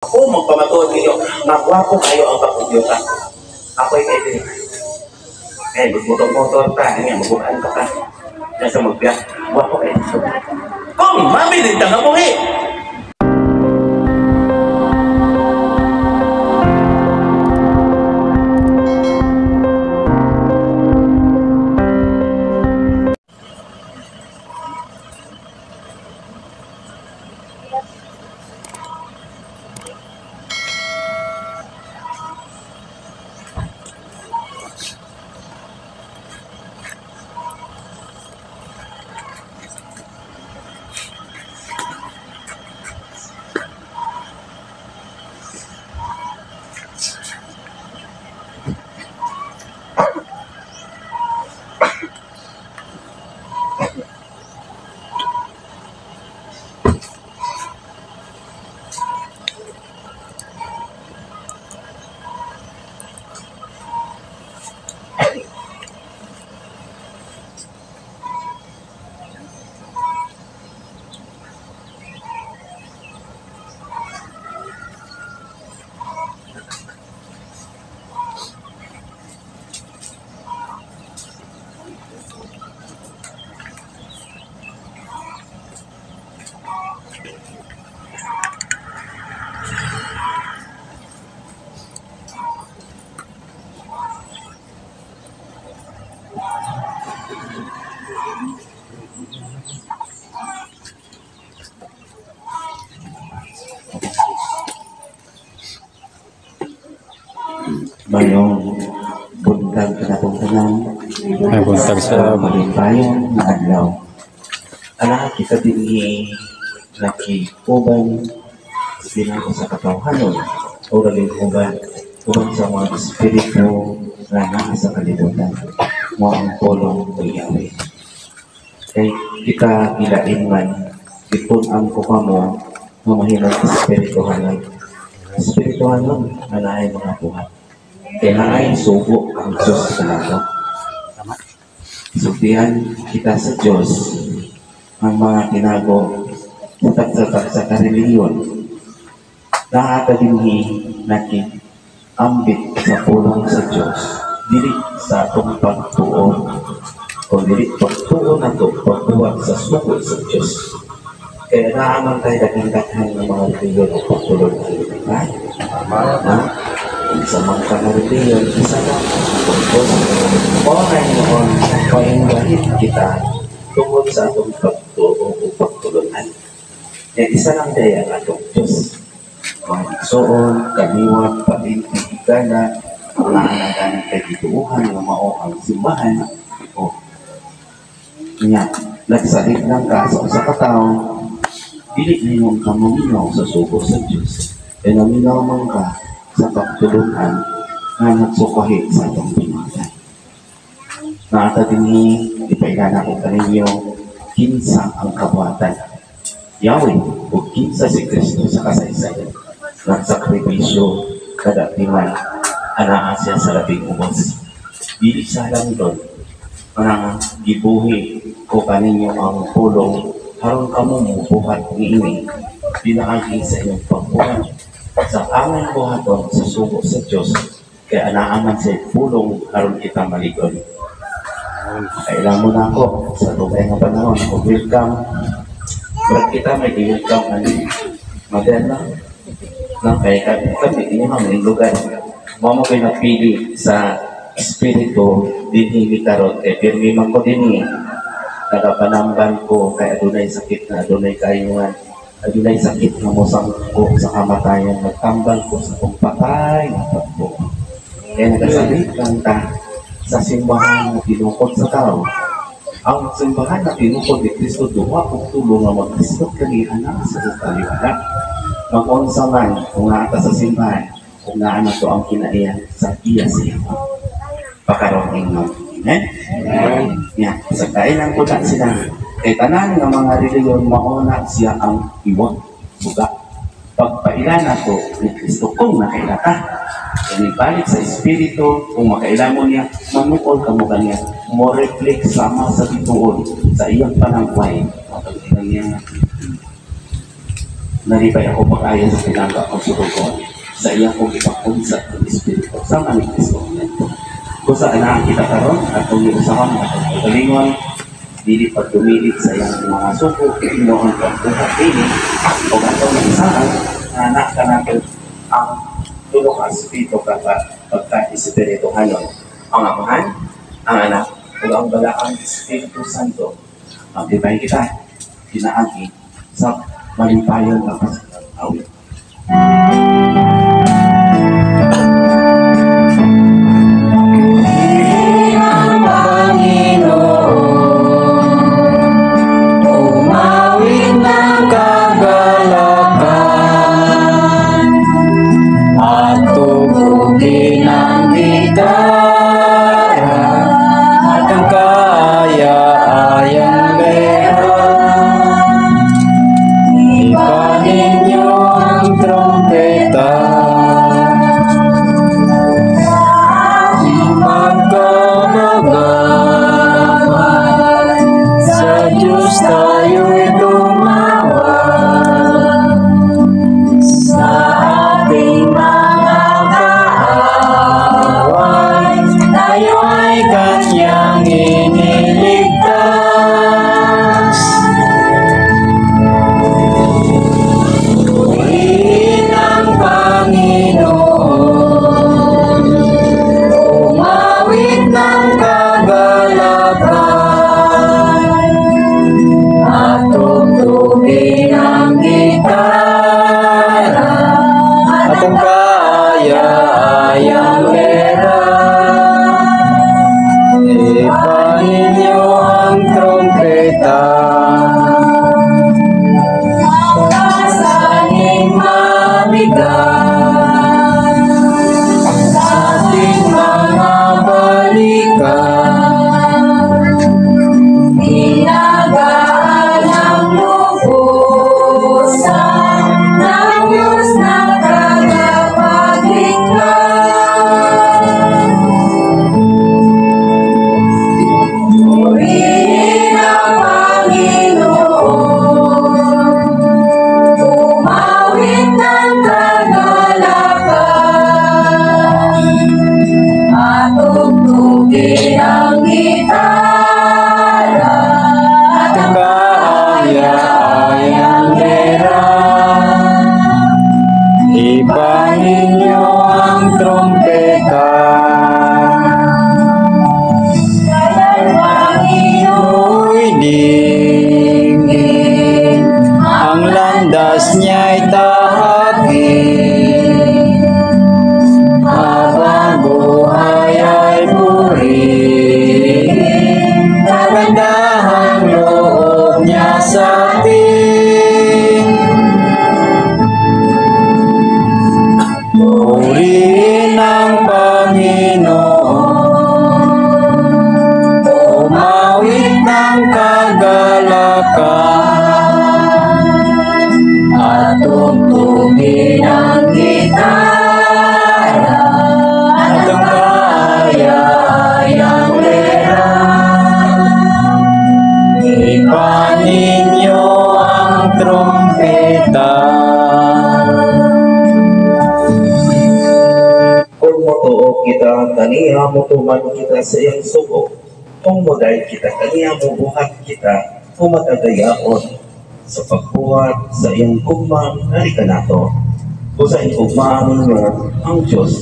Ako magpamatuod ninyo, magwapo kayo ang pag-udyota. Ako'y kay diri. Eh, magmotor-motor ka, ganyan, magbukaan ka ka. Nasa magbiyak, gwapo kayo. Kung mabilin ka nga buhi! Mayong buntag kanatong tanan. Ay, buntag sa Malipayon na adlaw. Ala kita dinhi nakiuban bilang sa katawhanon o uban uban sa mga espiritu nga naa sa kalibutan mo ang pulong o Yahweh. Kay kita gilain man gitun-an ko kamo nga mahimong espirituhanon. Espirituhanon nga naay mga buhat. Kay naay sugo ang Diyos sa nato. Sultihan kita sa Diyos ang mga tinago sa tagsa-tagsa ka relihiyon. Naa ta dinhi nakiambit sa pulong sa Diyos, dili sa atong pagtuo, o dili pagtuo nato pagbuhat sa sugo sa Diyos. Kaya naa man tayo daghan-daghan ng mga relihiyon o pagtulon ha? Ha? Sa mga ka-relihiyon, isa lang ang pagtuo. O ngayon, paingahit kita tungod sa atong pagtuo o pagtulunan. Kaya isa lang daya ang atong Diyos. Mga igsoon, kaliwat, palinti, higala, mga alagaan kay gituuhan nga mao ang simbahan. O, nya, nagsalit lang ka sa usa ka tawo, dili ninyo ka maminaw sa sugo sa Diyos. Kaya naminaw man ka sa pagtulunan nga nagsukahi sa atong binuhatan. Naata dinhi, ipailana ko kaninyo, kinsa ang kabuhatan. Yahweh, o kinsa si Kristo sa kasaysayan. Nagsakripisyo, kadatiman, anaa siya sa labing ubos. Dili sa langdon, nga gibuhi ko kaninyo ang pulong, aron kamo mubuhat niini, pinaagi sa inyong pagbuhat. Sa aming buhaton sa sugo sa Diyos, kaya anaa man sa pulong aron kita maligon. Kailan mo na ako sa tubay nga panahon, ako welcome. Pero kita may welcome ang Maderna. No, kaya kami, inyo ang lugar. Mao mo kayo napili sa espiritu dinhi mi karon kay pirmi man ko dinhi. Nagapanamban ko kay adunay sakit na adunay kayuhan, adunay sakit nga mosangko sa kamatayan, nagtambal ko sa akong patay nga pagtuo. Kaya nagasalit lang ta sa simbahan nga tinukod sa tao. Ang simbahan na tinukod ni Kristo duha og tulo nga magkristot kaniya na sa kaliwala. Mag-unsa man kung naa ta sa simbahan, kung naa na to ang kinaiya sa iya siya. Pakaroon ingon. Amen? Amen. Ya, sa kailan ko na sila. Kay tanan nga mga reliyon mao na siya ang iwag buga. Pagpaila na to ni Kristo kung nakaila ka. Kaya balik sa espiritu, kung makaila mo niya, manukol ka mo kaniya, mo reflect sama sa bituon sa iyang panangway. Mapagpaila niya. Nalipay ako pag-ayo sa pinangga kong sutugon sa iyang kong ipakunsa ng Espiritu sa ni Kristo. Kung saan na kita karon at kung iusahon at kaugalingon, dili pagdumilit sa iyang mga suko, Ginoo ang pagbuhat dini, o atong naisahan na anak ka natin ang tulo ka espiritu kaka pagka-espirituhanon. Ang Amahan, ang Anak, ug ang Balaang Espiritu Santo. Maglipay kita, pinaagi sa malipayon nga awit. Ang Panginoon, umawit ng kagalakan, at tugtugin ang gitara, at ang kaaya-ayang lera. Iba ninyo ang trompeta, pagkabagamat sa Diyos tayo'y tumawag, sa ating mga kaaway, tayo ay kanyang iniligtas. Purihin ang Panginoon, umawit ng kagalakan, at tugtugin ang gitara, at ang kaaya-ayang lera. Iba ninyo ang trompeta, pasaning mabigat sa ating mga balikat. Ginagaan ang lubusan ng Diyos na tagapagligtas. Purihin ang Panginoon, umawit ng kagalakan, at tugtugin ang gitara, at ang kaaya-ayang lera. Iba ninyo ang trompeta, Pangino'y dinggin, ang landas niya'y tahakin, habang buhay ay purihin, kagandahang loob niya sa atin. Purihin ang Panginoon, umawit ng kagalakan, at tugtugin ang gitara, at ang kaaya-ayang lera. Iba ninyo ang trompeta. Kung motuo kita kaniya, motuman kita sa iyang sugo. Kung modayeg kita kaniya, mobuhat kita humatagayaon sa pagbuhat sa iyang gugma nari kanato. Kung sa iyong ninyo ang Diyos,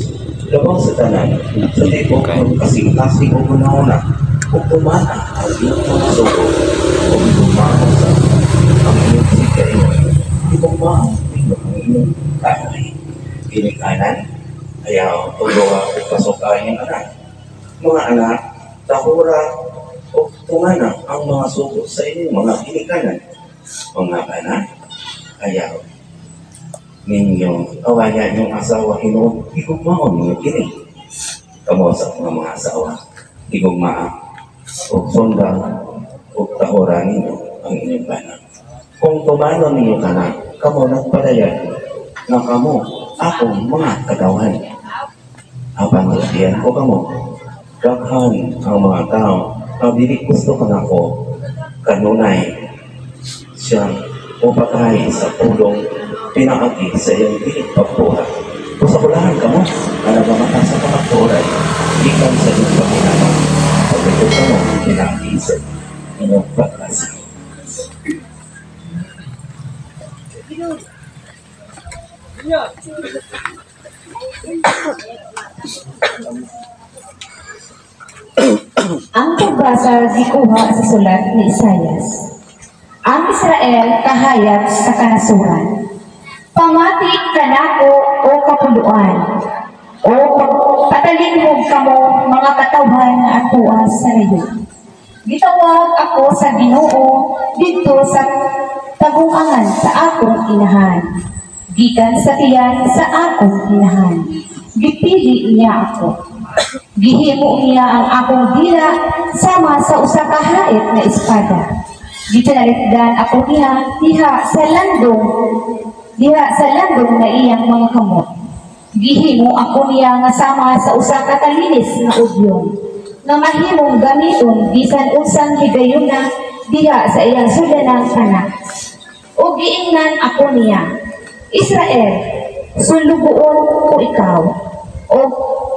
labaw sa tanan, sa tibok ng kasing-kasing o hunahuna, ug tumana ang iyong mga sugo, ug igugmaon sa ang inyong higayunan, igugmaon ninyo ang inyong kaaway. Ginikanan, ayaw tuloa ug pasuk-a inyong anak. Mga anak, tahura ug tumana ang mga sugo sa inyong mga ginikanan. Mga anak, ayaw ninyong awayan inyong asawa hinuon, higugmaon ninyo kini. Kamo sa mga asawa, higugmaa ug sunda ug tahura ninyo ang inyong bana. Kung tumanon ninyo kana, kamo nagpadayag nga kamo akong mga katawhan. Apan diyan ko kamo, daghan ang mga tao nga dili gusto kanako, kanunay siyang mopatay sa pulong Pinaagi sa iyang dili pagbuhat. Usakulahan kamo, nga nagamata sa kamatuoran, gikan sa inyong paghinama. Paglikod kamo, pinaagi sa inyong paglasa. Ang pagbasa gikuha sa sulat ni Isayas. Ang Israel kahayag sa kanasuran. Pamati kanako o kapuluan, o patalinhog kamo mga katawhan nga atoa sa layo. Gitawag ako sa Ginoo didto sa tagungangan sa akong inahan. Gikan sa tiyan sa akong inahan. Gipili niya ako. Gihimo niya ang akong dila sama sa usa ka hait nga espada. Gipinalipdan ako niya diha sa landong na iyang mga kamot. Gihimo ako niya nga sama sa usa ka kalinis nga udyon, nga mahimong gamiton bisan unsang higayuna diha sa iyang sudanang anak. O giingnan ako niya, Israel, sulugoon ko ikaw, o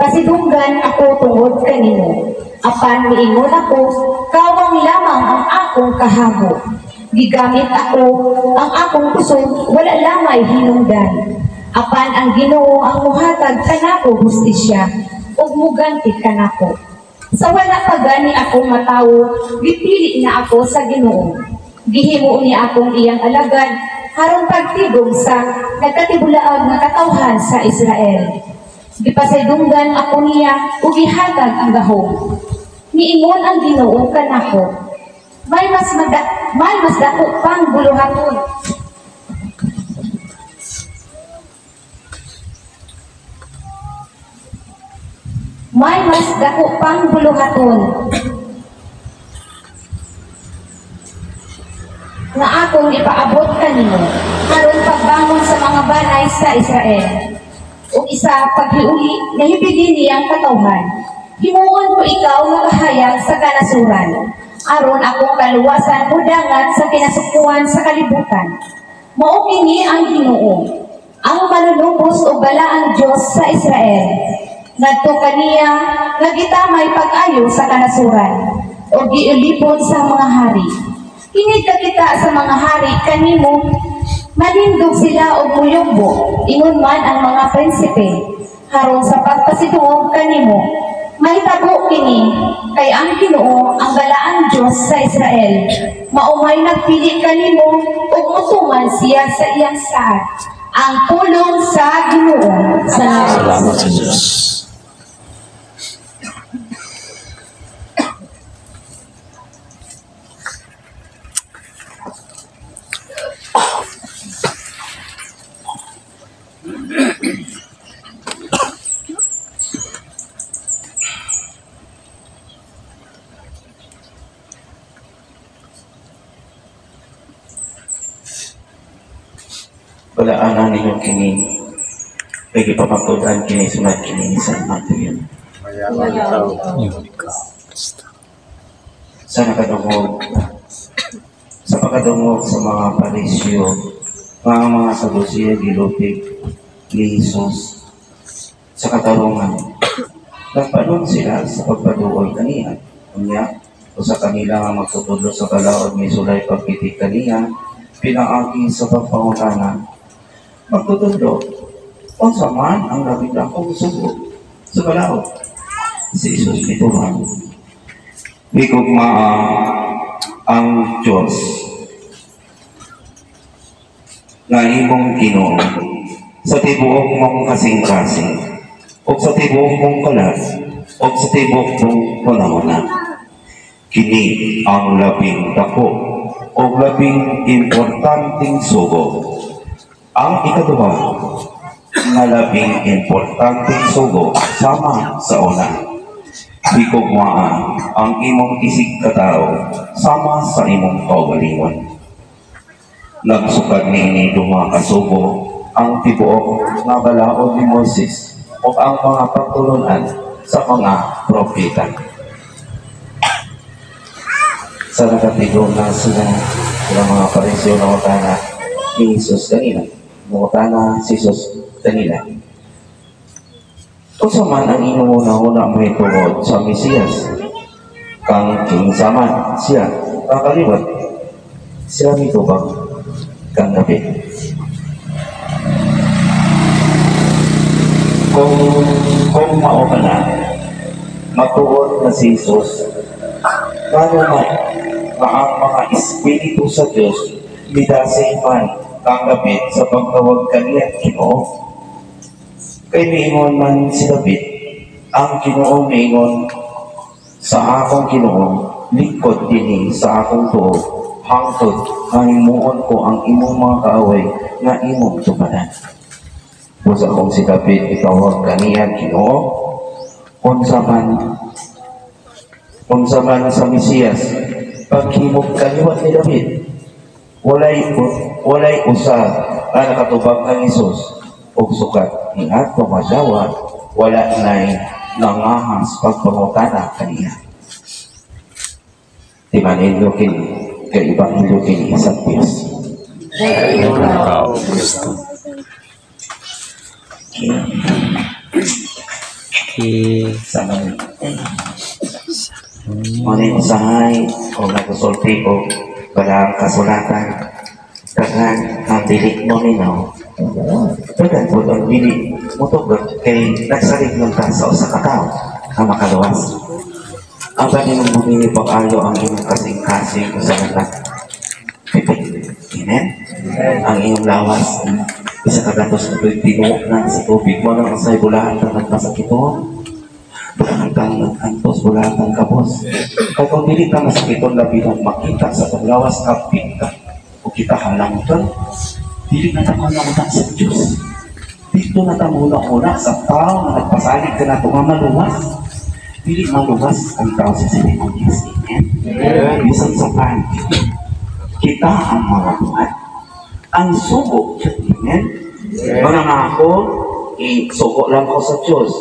kasidunggan ako tungod kanimo. Apan miingon ako, kawang lamang ang akong kahago. Gigamit ako ang akong kusog, wala lamay hinungdan. Apan ang Ginoo ang muhatag kanako hustisya, ug muganti kanako. Sa wala pa gani ako matawo, gipili na ako sa Ginoo. Gihimo niya akong iyang alagad, aron pagtigom sa nagkatibulaag nga katawhan sa Israel. Gipasaydunggan ako niya ug gihatag ang gahom. Niingon ang Ginoo kanako, may mas dako pang buluhaton. May mas dako pang buluhaton nga akong ipaabot kanimo aron pagbangon sa mga banay sa Israel. Ug isa paghiuli nahibilin niyang katawhan. Himuon ko ikaw nga kahayag sa kanasuran, aron akong kaluwasan mudangat sa kinasukuan sa kalibutan. Mao kini ang Ginoo, ang manunubos o balaang Dios sa Israel. Ngadto kaniya nga gitamay pag-ayo sa kanasuran o giulipon sa mga hari. Kinig kakita sa mga hari kanimo, malindog sila og muyumbo, ingon man ang mga prinsipe. Haron sa pagpasidungog kanimo, mahitabo kini, kay ang Ginoo ang balaang Dios sa Israel. Maumay nagpili kanimo ug mutuman siya sa iyang saad. Ang pulong sa Ginoo. Salamat sa Diyos. Balaanan ninyo kini, kay gipamatuod-an kini sunod kini ni San Mateo. Sa nakadungog, sa pagkadungog sa mga Pariseo, mga Saduceo gilupig ni Jesus sa katarungan. Nagpanon sila sa pagpaduol kaniya. Unya, usa kanila nga magtutudlo sa balaod misulay pagpitik kaniya, pinaagi sa pagpangutana. Magtutudlo, unsa man ang labing dakong sugo sa balaod? Si Jesus mituhan, higugmaa ang Diyos nga imong Ginoo sa tibuok mong kasing-kasing, ug sa tibuok mong kalag, ug sa tibuok mong hunahuna. Kini ang labing dako ug labing importanteng sugo. Ang ikaduha nga labing importanteng sugo sama sa una, higugmaa ang imong isig katao sama sa imong kaugalingon. Nagsukad niini duha ka sugo ang tibuok nga balaod ni Moises ug ang mga pagtulunan sa mga propeta. Sa nakatigo na sila mga Pariseo na utana ni Jesus kanina, Nangutana si Jesus kanila, "Unsa man ang inyong hunahuna mahitungod sa Mesiyas? Kang kinsa man siya kakaliwat?" Sila mitubag kang David. Kung mao ka na, matuod na si Jesus, ngano man nga ang mga espiritu sa Dios midasig man kang David sa pagtawag kaniya Ginoo? Kay miingon man si David, ang Ginoo miingon sa akong Ginoo, lingkod dinhi sa akong tuo, hangtod nga himuon ko ang imong mga kaaway nga imong tumanan. Busa kung si David itawag kaniya Ginoo, unsa man sa Mesiyas paghimog kaliwat ni David? Walay usa nga nakatubag kang Hesus, ug sukat niadto madawat wala nay nangahas pagpangutana kaniya. Timanin kini kay Ebanghelyo kini sa Dios. Okay. Sama ni. Muna usahay o nagsulti o balang kasulatan. Daghan ang dili mo ninaw. Daghan po ang dili mo tugot kay nagsalig ng ta sa usa ka tawo nga makaluwas. Ang ganing bumili pag-ayo ang imong kasing-kasing sa mga pipik. Amen? Ang iyong lawas, isa ka gatos na tinuok na sa tubig mo nang asay bulahan ka nagmasakiton. Bulahan kang nag-antos, bulahan kang kabos. Kaya kung dili ka masakiton, labi nang makita sa itong lawas, kapit ka. O kita halangton, dili na tayo sa Diyos. Dito na tayo sa tao na nagpasalig ka na ito nga maluwas. Dili maluwas ang tao sa seremonyas. Amen? Bisan sa pan, kita ang mga buhat. Ang sugo. Amen? Muna nga ako, isugo lang ko sa Diyos.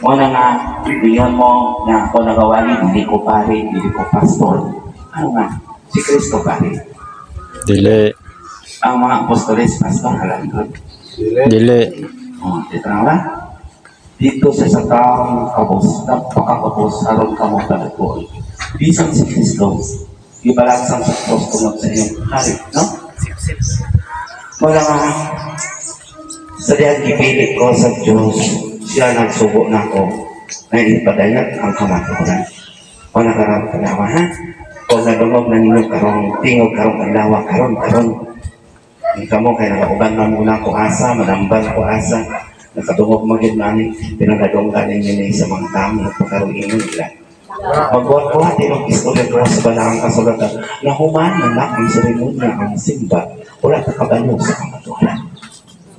Muna nga, bigyan mo na ako nagawali, hindi ko pare, hindi ko pastor. Ano nga? Si Kristo pare. Dili. Ang mga apostoles, pastor, alam ko. Dili. O, dito na ba? Dito sa taong kabos, napakakabos, aron ka mo talagoy. Bisan si Kristo, ibalansang sa cross tungod sa iyong hari, no? Wala nga, sa diyang gipilit ko sa Diyos, siya nagsugo na ako, na ipadayag ang kamatuoran. Wala karang kalawa, ha? Kung nadungog na ninyo karong tingog karong kalawa, karon. Kamo kay nakauban man muna ko asa, manambal ko asa, nakadungog magid nani, pinangadunggan ninyo ni sa mga tao, nagpakaroon nila. Magbuhat-buhat din ang istorya ko sa balaang kasulatan na human na ang seremonya ang simba, wala ta kabalo sa kamatuoran.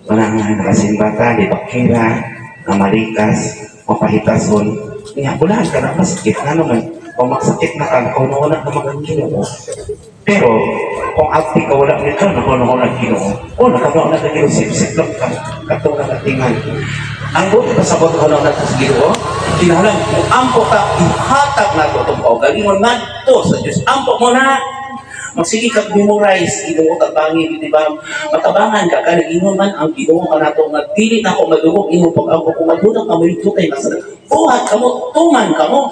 Wala nga nakasimba ta, di bakira, na malikas, mapahitason. Nga, wala ka na masakit na naman. O magsakit na ka, nakunauna ka magang Ginoo. Pero, kung abdi ka wala nito, nakunauna ang Ginoo. O, nakanauna ka Ginoo, sip-sip lang ka, katong nakatingan. Ang buti pasabot ko na sa Ginoo, kinahanglan kung ampo ka, ihatag na ito itong kaugalingon ngadto sa Diyos. Ampo mo na! Magsige kag memorize, Ginoo tabangi, di ba? Matabangan ka, kanagingon man ang Ginoo ka nato nga dili na ako madungog imong pag-ampo kung madunag ka mo yung kay masala. Buhat ka mo, tuman ka mo.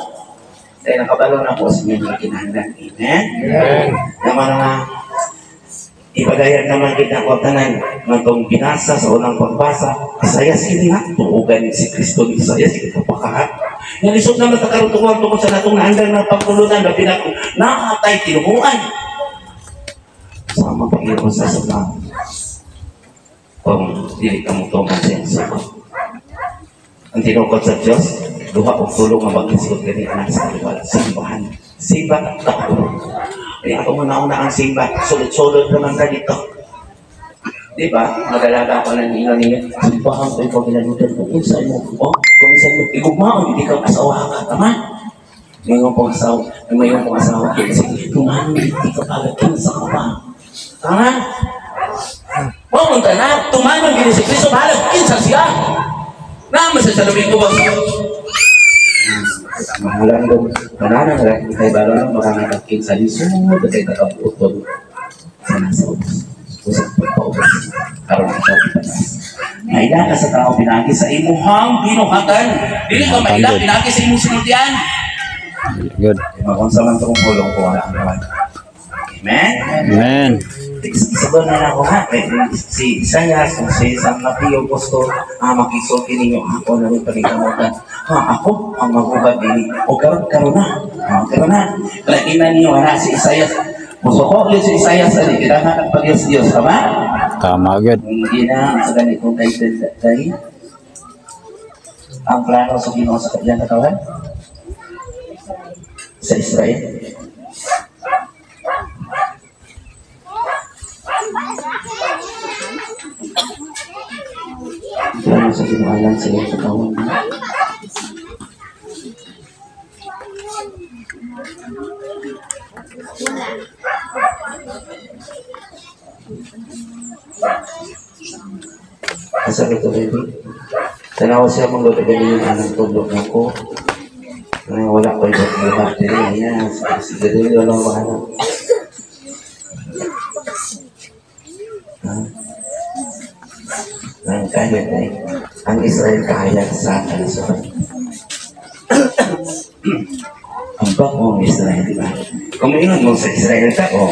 Dahil nakabalo na po sa inyo mga kinahanglan. Amen? Amen. Naman nga, ipagayag naman kita ko tanan nga itong binasa sa unang pagbasa, Isayas kini ha, tuugan si Kristo ni Isayas, ito pakahat. Nga lisod naman takarutungan tungkol sa natong naandang ng pagtulunan, labi na kung nakatay tinuhuan. Sama pag-iwan sa sabang. Kung dili ka mo tuman sa iyong suko. Ang tinukod sa Diyos, duha og tulong nga maglisod gani anak sa kaliwat. Simbahan. Simba ka. Kaya ako muna-una ang simba. Sulod-sulod naman ka dito. Di ba? Magalaga ako ng ino ninyo. Simbahan ko ikaw ginanutan. Kung unsa mo, oh, kung unsa mo, igugmaon, hindi ka asawa ka. Tama? Ngayon pong asawa, ngayon pong asawa. Kasi tumahan, hindi ka pagad sa ka pa. Tama? Pumunta na, tumanon gini si Kristo, bahalag, kinsa siya. Naman sa salubing ko ba? Mahalang doon, mananang lang, kay balo ng makangatagkin sa lisod, kay kakabuton sa nasa ubos. Usap pagpaubos. Karon ikaw ipataas. Maila ka sa tao pinaagi sa imuhang binuhatan. Dili ka maila pinaagi sa imong sinultian. Good. Magunsa man tong pulong ko wala ang kawan. Amen? Amen. Sabon na ako ha. Si Isaias, kung si San Mateo gusto, makisulti ninyo ako na rin pagkikamutan. Ha, ako ang maghubad dini. O karon karon na. Karon na. Kaya ninyo ha, si Isaias. Musuko yun si Isaias, ali, kailangan ng pag-Diyos Diyos, tama? Tama, good. Hindi na, sa ganitong title tayo. Ang plano sa Ginoo sa kanyang katawan? Sa Israel? Ang plano sa Ginoo alang sa iyang katawan. Asa ito, baby? Tanawa siya mong gagawin yung anong tulog ako. Wala ko ibang buhat. Ayan, siguro yun ang mga anak. Ang kahit ay, ang Israel kahayag sa kalisuran. Ang bagong Israel, di ba? Kung maingon mo sa Israel ka, o,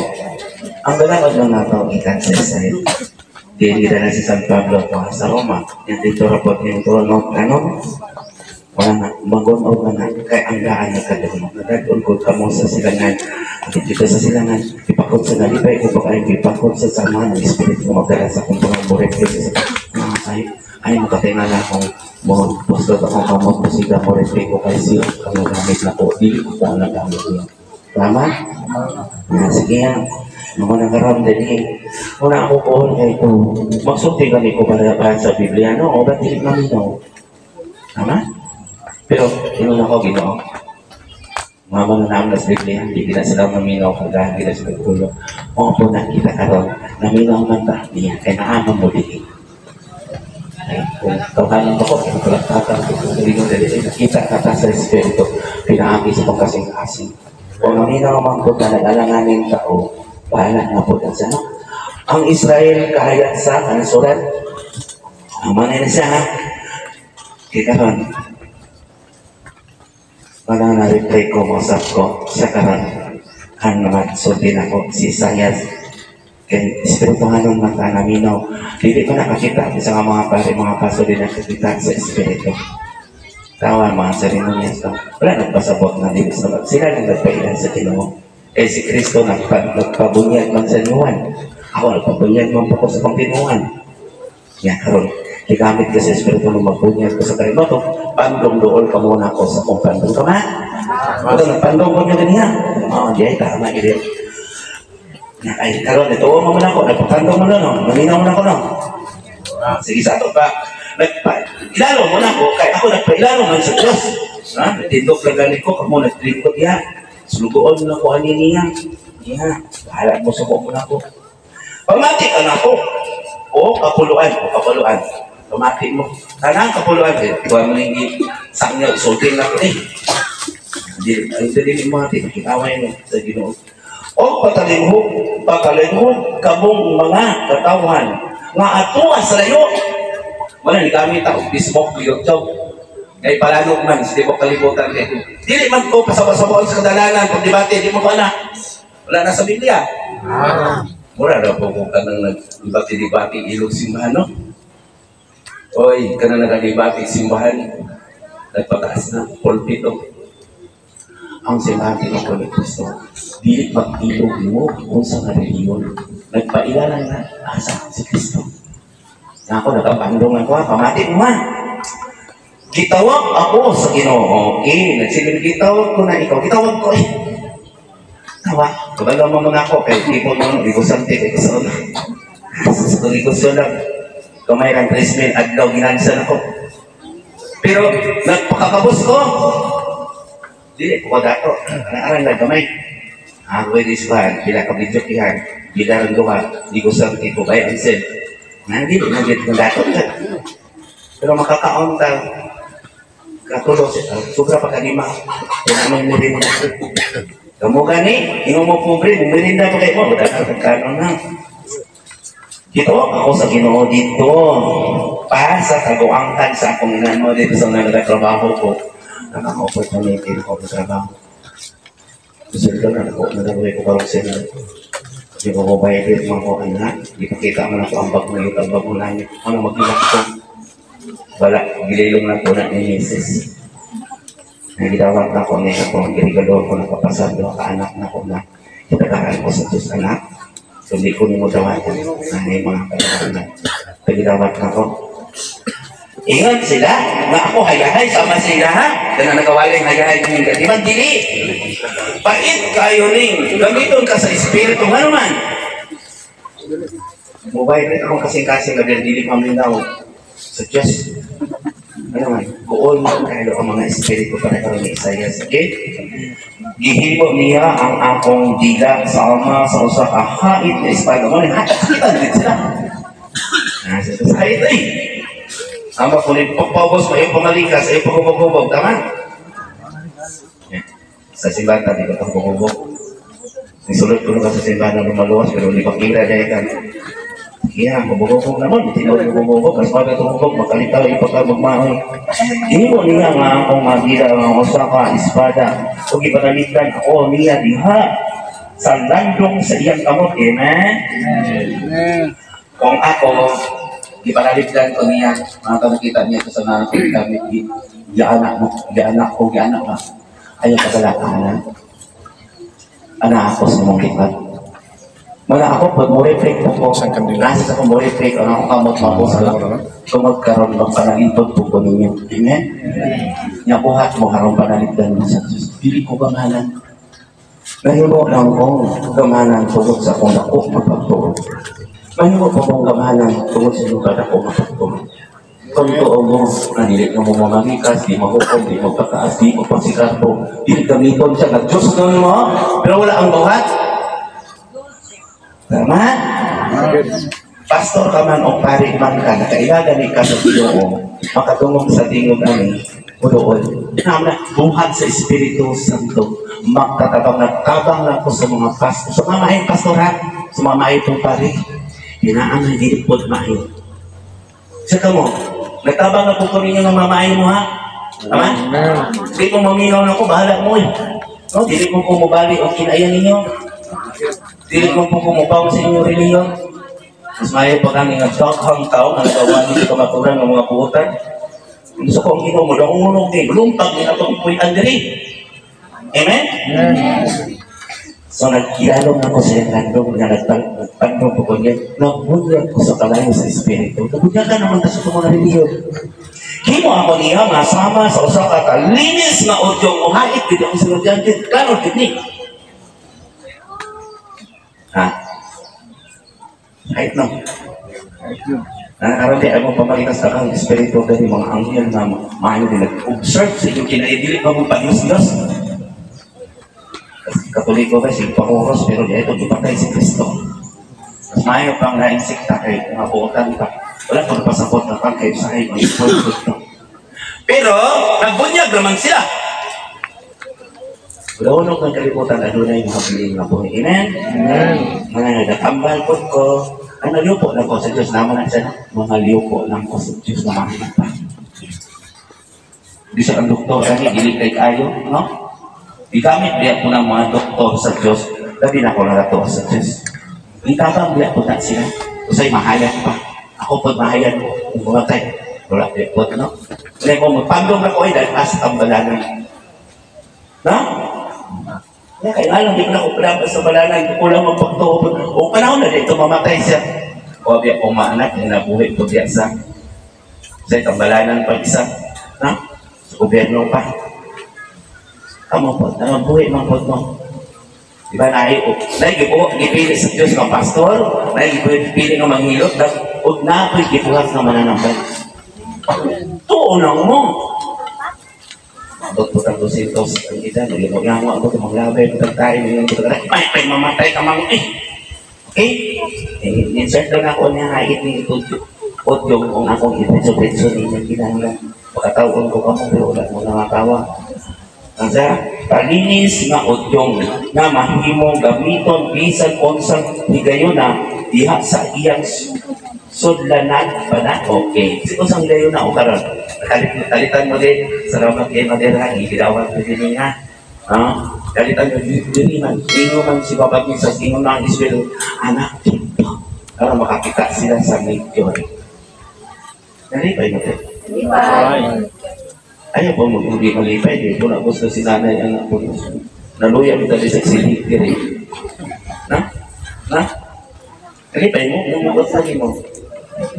ang balakod lang nato ikan sa Israel. Dili na si San Pablo to sa Roma. Yung dito rapot yung trono, ano? Wala na, magon-og na na. Kaya ang daan na kadunok. Nagdadon ko kamo sa silangan. At dito sa silangan, ipakot sa nalipay ko pa kayo, ipakot sa samahan ng Espiritu magdala sa kong pangamurit. Ay, makatingala akong postot akong kamot, musika mo rin ko kay siya ang nagamit na ko. Dili ko ang nagamit niya. Tama? Sige yan. Mga nagaram din eh. Una ako po, kay ko, magsulti kami ko para sa Biblia, no? O ba't dili namin, no? Tama? Pero, inuna ko, Ginoo. Mga mga namin sa Biblia, hindi na sila maminaw, kagahan, hindi na sila tulog. O po, nakita ka ron, naminaw man ta, niya, kaya naamang mo din. Ay, kung tawhanan ko, kung palagtatan ko, kung galingon dali, nakita ka ta sa Espiritu, pinaagi sa pagkasing-asing. O maminaw man po na nag-alanganin tao, bahala na po sa ano. Ang Israel kahayag sa kanasuran. Ang manay na siya, ha? Kaya karon, parang na-reply ko, mausap ko, siya karon, ang naman, sultin ako, si Isaias. Kaya Espiritu nga nung mata naminaw, dili ko nakakita, isa nga mga pare, mga paso din nakakita sa Espiritu. Tawa mga seremonyas. Wala nagpasabot na dili sa sila nang nagpailan sa Ginoo. Eh si Kristo nagpabunyag man sa inyuan. Ako nagpabunyag man po ko sa pangtinuan. Ya karon, gigamit ko sa Espiritu ng magbunyag ko sa kalimutan. Pandong dool ka muna ako sa kong pandong ka ma. Ito, nagpandong ko niya ganiya. Oo, di ay tama, gini. Ay, karon, ito mo man ako, nagpapandong mo na, no? Naminaw mo na ako, no? Sige, sa ato pa. Nagpa, ilalo mo na ako, kaya ako nagpailalo man sa Diyos. Ha? Nagtindog lang galing ko, kamo nagtlingkod niya. Sulugoon na ko ani niya. Niya, bahala mo, suko mo na ako. Pamati ka na ako. O, kapuluan. O, kapuluan. Pamati mo. Tanang kapuluan. Kuha mo yung sangyaw, sulting na ko eh. Hindi, ay dali mo natin. Nakikaway mo sa Ginoo. O, patalinghog, patalinghog, kamong mga katawan. Nga atua sa layo. Wala, ni kami tao, Facebook, YouTube. Kay palanog man, hindi ko kalibutan. Dili man ko, pasawa-sawaan sa kadalanan, pag debate, di mo ko na. Wala na sa Biblia. Mura daw po kung kanang nag-debate-debate, ilog simbahan, no? Oy, kanang nag-debate simbahan, nagpataas na, pulpito. Ang simbahan tinukol ni Kristo, dili mag-ilog mo kung sa reliyon. Nagpailalan na, asa si Kristo. Na ako, nagpapandong ako, pamati mo man. Gitawag ako sa Ginoo. Okay, nagsilbi gitawag ko na ikaw. Gitawag ko eh. Tawa. Kabalo mo muna ako kay tipo mo igusante kay gusto na. Sa gusto lang. Kamay lang 3,000 adlaw ginansan ako. Pero nagpakakabos ko. Dili ko dato. Aran lang gamay. Ako this one, pila ka video kihan, pila rang duha, igusante ko kay ansen. Nandi nagit ng dato. Pero makakaon ta katulo siya, sobra pa kanima. Kaya naman mo rin. Kamu gani, ingo mo pobre, mumirinda pa kayo mo, wala ka kano na. Gitawag ako sa Ginoo dito pa sa kaguangkan sa akong inano dito sa nagatrabaho ko. Naka-opportunity ako sa trabaho. Resulta na ako, nagawin ko karong sila. Di ko ko bayad man ko anak. Di ko kita man ako ang bag mo, ang bag mo langit. Ano magilak ko? Wala, gililong na po na ni Mrs. Nagidawat na ko niya ako, girigalo ko nakapasar do ka anak na ko na kitagaan ko sa Diyos anak. So di ko nimo dawatan na mga kailangan. Nagidawat na ko. Ingat sila, nga ako hayahay sama sila ha. Dana nagawaling hayahay ning di man dili. Pait kayo ning gamiton ka sa espiritu ngano man. Mobile rin akong kasing-kasing nga dili paminaw sa Diyos. Ano man, kuol mo kayo ang mga espiritu para karon ni Isaias, okay? Gihimo niya ang akong dila sama sa usa ka hait na espada. Mo ni hait kita gid sila. Ah, sa hait ay. Ama ko ni pagpabos mo yung pamalikas, ay pagubog-gubog, tama? Sa simbahan, di ko itong gubog. Nisulod ko na sa simbahan na lumaluwas, pero hindi pa kira dahil kan. Kaya, mabugog naman, tinawag mo bugog, mas maga tumugog, makalitaw, ipagkabagmaoy. Himo niya nga akong magila ang usa ka espada, ug ipanalitan ako niya diha sa landong sa iyang kamot. Amen? Amen. Kung ako, ipanalipdan ko niya, mga kamukita niya sa mga gamit, gianak mo, gianak ko, gianak ka. Ayaw kagalakanan. Anak ako sa mong likod. Mga ako, pag mo reflect po ko, nasa sa kong mo reflect, ang akong kamot mo sa tungod karon magpanalipod po ko ninyo. Amen? Nga buhat mo harong panalipdan mo sa Diyos. Dili ko gamanan. Mahimo lang kong gamanan tungod sa akong dako mapagtuon. Mahimo ko kong gamanan tungod sa lugar ako mapagtuon. Kung tuo mo, na dili ka mo mamamikas, di mahukom, di magpataas, di magpasikarto, di gamiton siya, nag-Diyos nun mo, pero wala ang buhat. Tama? Pastor ka man o pari man ka, nakailagan ni ka sa Ginoo, makatungog sa tingog ani, udool. Na buhat sa Espiritu Santo, magtatabang nagtabang lang ko sa mga pastor, sa mga maayong pastoran, sa mga maayong pari, hinaan na dili pod maayo. Sa kamo, nagtabang na po ko ninyo ng mamaay mo ha? Tama? Di ko maminaw na ko, bahala mo eh. No, dili ko kumubali o kinaya ninyo. Dili ko po kumubaw sa inyong reliyon. Mas maayo pa kami nga daghang tao nga nagawa ninyo kamaturan ng mga buotan. Gusto ko ang Ginoo mo, daungon kay lumpag ni atong puy-an diri. Amen? So nagkilalong ako sa iyang landong nga nagpandong po ko niya. Nagbunyag ko sa kalayo sa Espiritu. Nagbunyag ka naman sa itong mga reliyon. Himo ako niya nga sama sa usa ka kalinis nga udyong muhait gid ako sa estudyante. Klaro gid ni. Ha? Hait no. Aron di ako pamalikas sa kang espiritu gani mga anghel na maayo din nag-observe sa inyong kinai dili pa mo pagluslos. Katoliko ba si Pakuros pero di ito gipatay si Kristo. Mas maayo pang laing sikta kay mga buotan pa. Wala pang pasabot na kang kay usahay mga ito. Pero nagbunyag naman sila. Wala ng kalibutan adunay mga piling nga buhi. Amen? Amen. Mga nagakambal po ko. Ang naliupo lang ko sa Diyos naman ang siya. Mga liupo lang ko sa Diyos na makikita. Di sa ang doktor, ani, dili kay kayo, no? Igamit diya po ng mga doktor sa Diyos. Labi na ko nagatuo sa Diyos. Itabang diya po na sila. Usay mahayag pa. Ako po mahayag ko. Kung bumatay. Wala diya po, no? Kaya kung magpandong ako ay dahil asa tambalanan. No? Kaya kailangan di ko na kukulang sa balanan, kukulang ang pagtuo. O panahon na dito, mamatay siya. O biya kong maanak, na nabuhi po biya sa itang balanan pag isa. Ha? Sa gobyerno pa. Tama po, nabuhi man po no. Diba naigipili sa Diyos ng pastor, naigipili ng manghilot, o napoy gibuhat ng mananambal. Tuo lang mo. Abot po ang dusintos ang ida, naglimulango, abot ang maglabay, pagtayo, may mamatay ka mang eh. Okay? Insert lang ako niya, hait ni ito, odyong kung akong ipetso-petso ninyo kinahanglan. Pagkataon ko kamo, pero wala mo nakatawa. Ang sa palinis nga odyong na mahimong gamiton bisan unsang higayon na diha sa iyang Sudlanan pa na? Okay. Siguro sa gayon na o karon. Kalitan mo din. Salamat kay Madera. Ibidawat mo din nga. Ha? Kalitan mo din man. Ingo man si Papa Jesus. Ingo na ang Israel. Anak, dito. Para makakita sila sa nature. Nalipay mo din. Ay. Ayaw po mo hindi malipay. Di ko na gusto si nanay anak ko. Naluya mo dali sa silig diri. Na? Na? Nalipay mo? Yung lagi mo.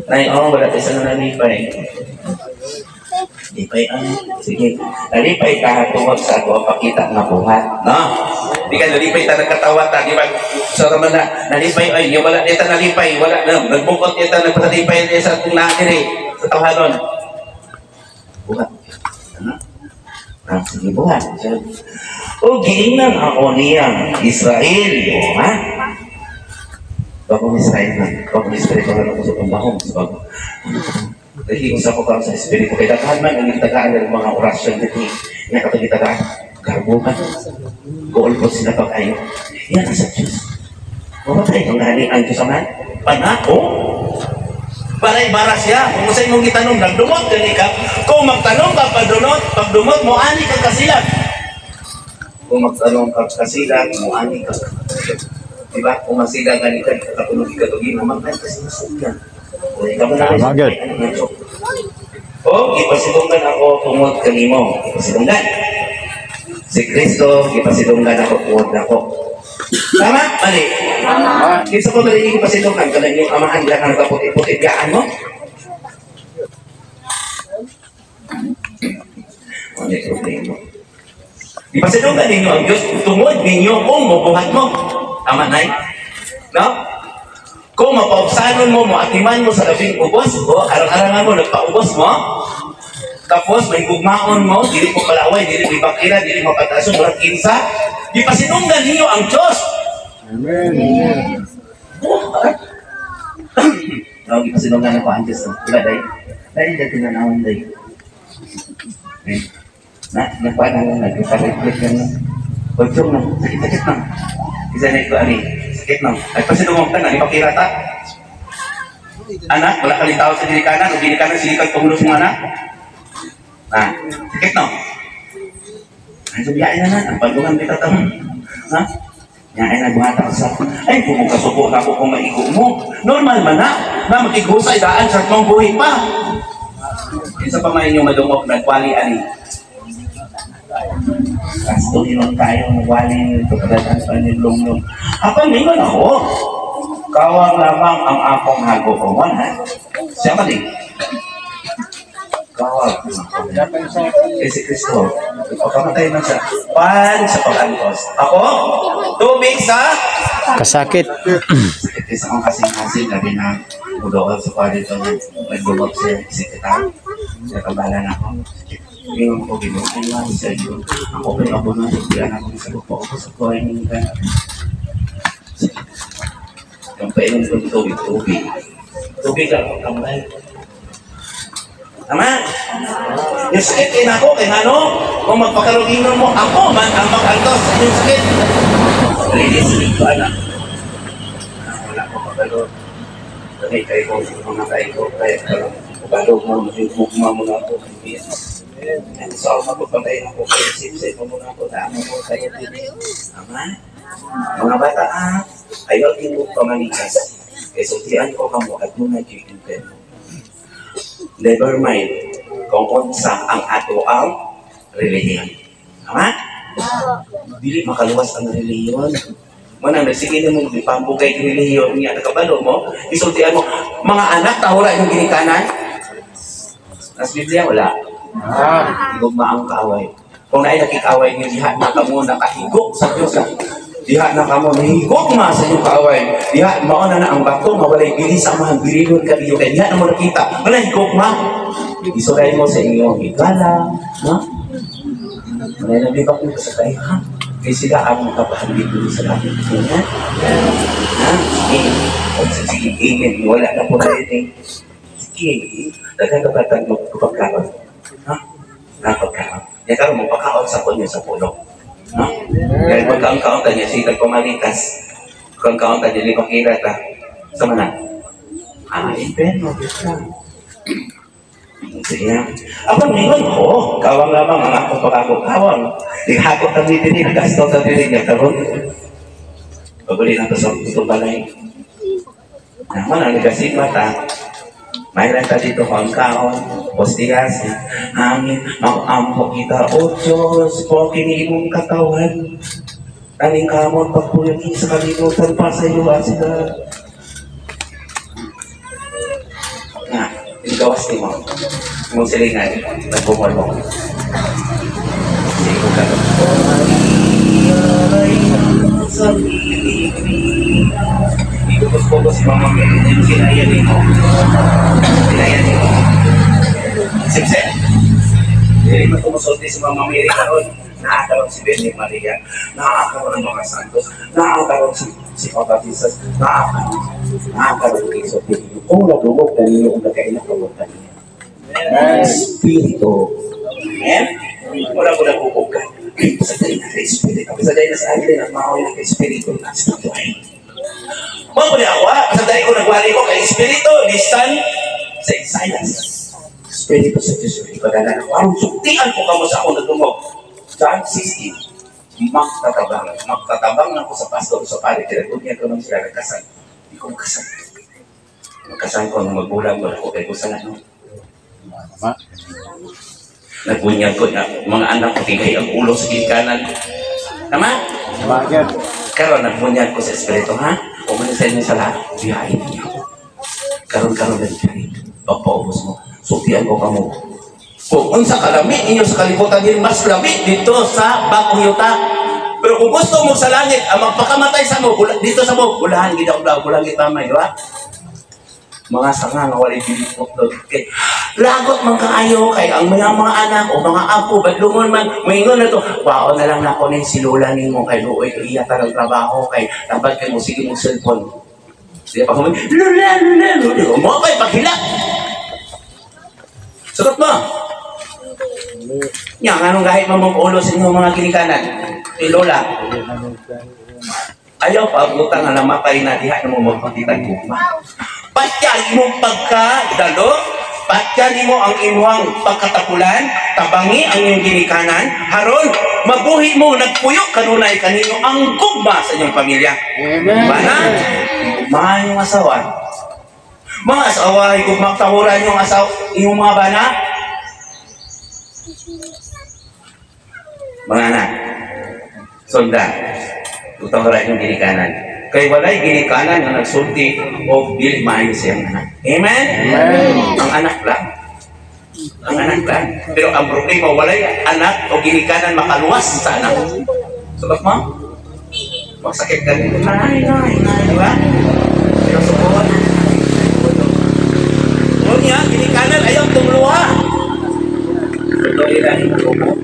Nay, oh, wala tayo sa nalipay. Lipay ang, sige. Nalipay ka tungod sa ako pakita nga buhat. No? Di ka nalipay ta nagkatawa ta, di ba? So naman na, nalipay, ay, yung wala nita nalipay, wala na, nagbukot nita, nagpatalipay niya sa atong natin sa tawhanon. Buhat. Ano? Ah, sige, buhat. O, giingnan ako niya, Israel. O, ha? Bagong Israel na. Bagong Israel pa ako sa pambahong. Bago. Dahil sa ko sa espiritu. Kaya daghan man ang itagaan ng mga orasyon dito. Nga katong itagaan. Garbo man. Gool po sila pag-ayo. Yan ang sa Diyos. Mamatay ang gani ang Diyos man. Panako. Paray bara siya. Kung sa imong gitanong, nagdumot gani ka. Kung magtanong ka pagdumot, pagdumot mo ani ka kasilag. Kung magtanong ka kasilag, mo ani ka. Diba? Kung masila gani ka, katulog ikatugin, mamatay ka sinusugan. Tama, good. O, gipasilunggan ako tungod kanimo. Gipasilunggan. Si Kristo, gipasilunggan ako tungod nako. Tama? Mali? Tama. Kinsa ko mali gipasilunggan? Kanang inyong amahan diha ka nagkaputi-puti, gaan mo? Ano yung problema? Gipasilunggan ninyo ang Diyos tungod ninyo kung mubuhat mo. Tama, Nay? No? Kung mapaubsanon mo, moatiman mo sa labing ubos, o arang-arangan mo, nagpaubos mo, tapos may gugmaon mo, dili mo palaway, dili mo ibakira, dili mo pataso, murag kinsa, gipasinunggan ninyo ang Diyos. Amen. Buhat. No, gipasinunggan ako ang Diyos. No? Diba, day? Dahil dahil tinanawin, day. Eh, na, nagpaano na, nagpa-reflect ka na. Pagtong na, sakit-sakit na. Isa na ito, ani, sakit na. Ay, pasinunggan ka na, ipakira ta. Anak, wala ka tao sa ginikanan, o ginikanan, sinikan pangulo sa anak. Ah, sakit no? Ay, subiyain na na, ang pandungan kita taon. Ha? Yan ay nagbuhata sa, ay, kung kasubo na ako kung maigo mo. Normal man na, na makigusay daan sa akong buhi pa. Isa pa man inyong madungog, nagwali ani. Kasto hinon tayo, nagwali nito, kadaan pa nilong-long. Ako, mingon ako. Kawang lamang ang akong hagoongon, ha? Siya mali. Kawang. Eh, si Kristo, ipakamatay man siya. Pan sa pag-antos. Ako, tubig sa Kasakit. Sakit sa akong kasing-kasing, labi na mudool sa kwa dito, nagdumog siya, sikita. Siya kabala na ako. Ingon ko, ginuhay sa iyo. Ako kay ako na, hindi ako sa lupa ako sa kuhay ng ka. Ang painom ko tubig, tubig. Tubig lang ang tambay. Tama? Yung sakit kay nako, kay ngano, kung magpakaruginon mo, ako man ang mag-antos sa inyong sakit. Release ko, anak. Wala ko pagalo. Dali kayo ko, mga kayo ko, kaya pagalo mo, magigugma mo na ako. So, magpapantay ako kayo, sip-sip mo muna ako, damo mo kayo. Tama? Mga bata, ayaw din mo pamalikas. Kaya sultian ko kamo at muna jigintin mo. Never mind kung unsa ang ato ang relihiyon. Tama? Dili makaluwas ang relihiyon. Manang nagsige na mong ipambugay relihiyon niya. Nakabalo mo, isultian mo, mga anak, tahura inyong ginikanan. Nas Biblia, wala. Igugma ang kaaway. Kung naay nakikaway niyo, diha na kamo nakahigok sa Diyos. Diha na kamo nahigugma sa inyong kaaway. Diha, mao na na ang bato, mawalay bili sa amahan, bililon ka diyo. Kaya diha na mo nakita, wala higugma. Isuray mo sa inyong higala, no? Wala na di ba kung sa tayo, ha? Kaya sila ang kapahambit dito sa langit. Ha? Ha? Sige. Sige, amen. Wala na po tayo eh. Sige. Daghang kapatag magpagkaon. Ha? Napagkaon. Yan karon mo pagkaon sa kunyo sa puno. Ha? Kaya pagkaon-kaon ta niya, sitag pamalikas. Pagkaon ta niya, lima kira ta. Sa mana? Ah, impeno, Diyos ka. Sige. Ako ningon ko, kawang lamang ang akong pagkakawang. Ihakot ang ditinig, gasto ang ditinig niya karon. Pabuli na to sa itong balay. Naman ang nagasigma ta. Mayroon ta dito kung kaon, postiyas, hangin, ang kita, O Diyos, po kini imong katawan. Aning kamot, pagpuyong sa kalibutan pa sa iyo, sila. Nga, gawas ni mo. Imong silingan, nagkumol mo. Sige ko ka. Igugos-pugos si Mama Mary. Sinayan ni mo. Sinayan ni mo. Sipsip. Hindi mo tumusulti si Mama Mary karon. Naakaroon si Virgin Maria. Naakaroon ang mga santos. Naakaroon si Papa Jesus. Naakaroon si Jesus. Kung nagumog na ninyo, kung nagkainak ka niya. Espiritu. Amen? Wala ko nagugog ka. Sa dahil na kay Espiritu. Sa dahil na sa akin, ang maoy na kay Espiritu. Nasa buhay. Mga ni awa, sa dahil ko nagwali ko kay Espiritu, lisan sa Isaias. Espiritu sa Diyos. Ipadala na ko. Arong suktian ko kamo sa akong nagdungog. John 16. Magtatabang. Magtatabang na ako sa pastor sa pare. Kaya niya ko nang sila nagkasal. Hindi ko magkasal. Magkasal ko nung magulang ko. Ako kay ko sa ano. Nagbunyag ko na mga anak ko tigay ang ulo sa ginikanan. Tama? Karon nagbunyag ko sa Espiritu, ha? O man sa inyo sa lahat, biyahin niyo. Karon-karon na biyahin. Pagpaubos mo. Suktian ko kamo. Kung unsa kalami ninyo sa kalibutan din, mas lami dito sa bagong yuta. Pero kung gusto mo sa langit, ang magpakamatay sa mo, dito sa mo, bulahan gid ako, bulahan gid tamay, di ba? Mga sanga nga walay bilipot doon. Okay. Lagot man kaayo kay ang mga anak o mga apo, badlungon man, maingon na to, wao na lang nako ning silula nimo kay luoy iya ta ng trabaho kay tabad kay mo sige mo cellphone. Di pa ko lula lula lula mo kay paghila. Sagot mo. Nya nganong gahit man mong ulo sa inyong mga ginikanan? Ni lola. Ayaw pa butang nga namatay na diha namo magpakita gugma. Patyan mo pagkadalo, patyan mo ang imuhang pagkatapulan, tabangi ang iyong ginikanan, haron mabuhi mo nagpuyo kanunay kanino ang gugma sa inyong pamilya. Amen. Bana, gugma yung asawa. Mga asawa, gugma tahuran yung asawa, inyong mga bana. Mga anak, sundan, tutahuran yung ginikanan. Kay walay ginikanan nga nagsulti o dili maayo siyang anak. Amen? Amen. Ang anak lang. Ang anak lang. Pero ang problema, walay anak o ginikanan makaluwas sa anak. Sagot mo? Magsakit ka nito. Nay, nay, nay. Diba? Pero sukod. Ngunya, ginikanan ayaw tumluha. Ito nila,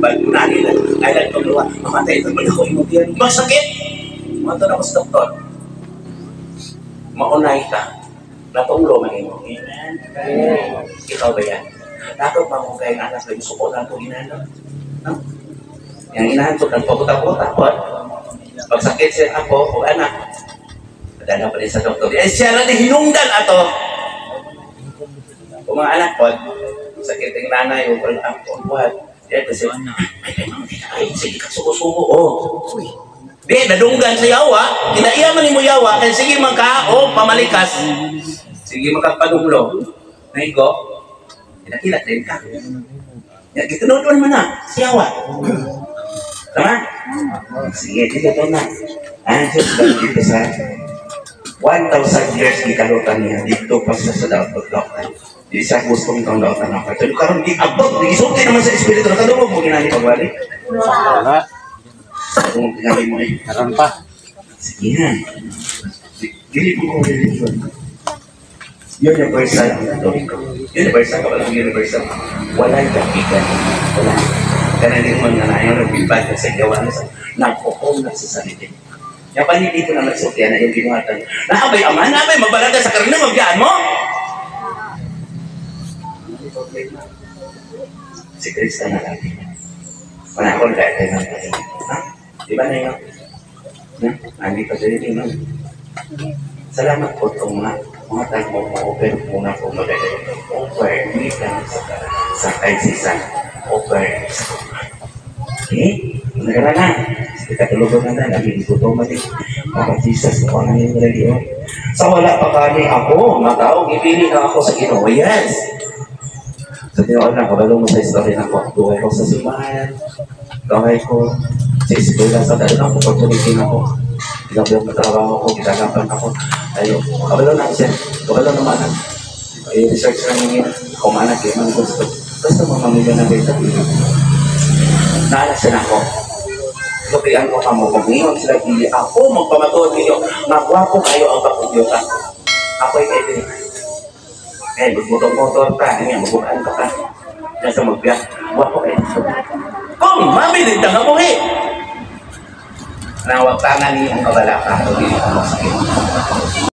bagunan nila, ayaw tumluha. Mamatay ito, malako imong tiyan. Masakit! Mato na ko sa doktor. Maunay ka. Natunglo man imo. Amen. Ikaw ba yan? Dapat mamugay ang anak kayo suko na itong inahan. No? Yang inahan ko, nagpabuta-buta po. Pagsakit siya ako, o anak, padala pa rin sa doktor. Eh, siya na hinungdan ato. Kung mga anak po, sakit ang nanay, o ang buhat. Kaya kasi, ay, sige, kasuko-suko. Oh. Di, nadunggan sa yawa, kinaiya man mo yawa, kaya sige man ka, o pamalikas. Sige man ka padunglo. Naigo, kinakilat din ka. Ya, gitunuon man na, si yawa. Tama? Sige, dito to na. Ang Diyos ba dito sa 1,000 years gikalutan niya, dito pa siya sa daot-daotan. Di siya gustong itong daotan ako. Pero karon di abot, gisulti naman sa Espiritu, nakadungog mo ginani pagbalik. Wala. Kung tingali mo eh. Karon pa. Sige na. Dili po ko religion. Universal ang Katoliko. Universal ka walang universal. Wala'y kapigan. Wala. Kaya hindi mo nga na yung nagbibad sa gawa na sa nagpupong na sa sarili. Yung panili ko na nagsultian na yung ginuhatan. Naabay ama, naabay, magbalaga sa karina, magbiyaan mo! Si Kristo na lang. Panahon kaya tayo ng tayo. Ha? Di ba na yun? Ha? Nandito sa inyo, ma'am. Salamat po itong mga Mga tayo mo ma-open muna ko magagay. Over, gikan sa kay Cesar. Over sa Okay? Nagara na. Sige, katulugan na na. Lagi, gutom man eh. Papa Jesus, kung ano yung reliyon. Sa wala pa kani ako, nga tao, gipili na ako sa Ginoo. Yes! Sa tinuod na, kabalo mo sa story na ko. Duhay ko sa simbahan. Duhay ko sa eskwela sa dahil ako, opportunity na ko. Grabe ang trabaho ko, gitagapan ako. Ayo, kabalo na siya. Kabalo naman. I-research na ninyo. Kung anak, man gusto. Basta mamamilya na dito. Naala siya na ako. Lukian ko kamo. Kung ngayon sila dili, ako magpamatuod ninyo. Magwapo kayo ang papudyota. Ako'y kay dili. Eh, magmotor-motor ka. Nga, mabukaan ka ka. Nasa magbiyak. Gwapo kayo. Kung mabilin ka nga buhi. Nawag tangan ni ang kabalaka. O dili ka masakit.